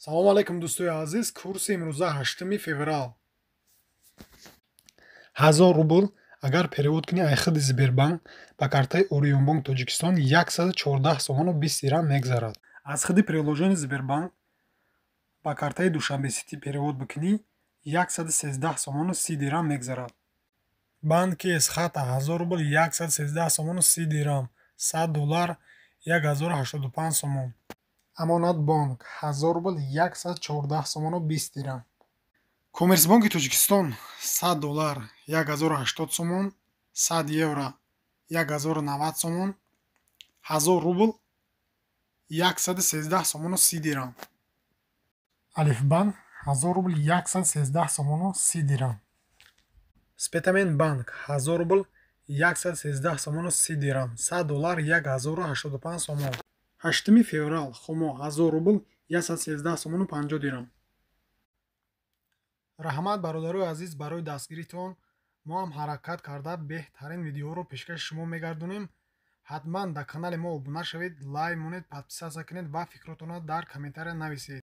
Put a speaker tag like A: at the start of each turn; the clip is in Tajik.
A: Салому алайкум, дӯстои азиз. Курси имрӯза 8 феврал. 1000 рубл агар перевод кунӣ ай худи Сбербанк ба картаи Орионбонк Тоҷикистон, 114 сомону 20 дирам мегзарад. Аз худи приложение Сбербанк ба картаи Душанбе Сити перевод бикунӣ, 113 сомону 30 дирам мегзарад. Банки Эсхата: 1000 рубл 113 сомону 30 дирам, 100 доллар 1085 сомон. Амонатбонк: 1000 рубл 114 сомону 20 дирам. Коммерсбонки Тоҷикистон: 100 доллар 1080 сомон, 100 евро 1090 сомон, 1000 рубл 113 сомону 30 дирам. Алифбанк: 1000 рубл 113 сомону 30 дирам. Спитамен банк: 1000 рубл 113 сомону 30 дирам, 100 доллар 1085 сомон. 8 феврал, Хумо: 1000 рубл 113 сомону 50 дирам. Раҳмат, бародарои азиз, барои дастгиритон. Мо ҳам ҳаракат карда, беҳтарин видеоҳоро пешкаши шумо мегардонем. Ҳатман дар канали мо обуна шавед, лайк монед, подписаться кунед ва фикротонро дар комментария нависед.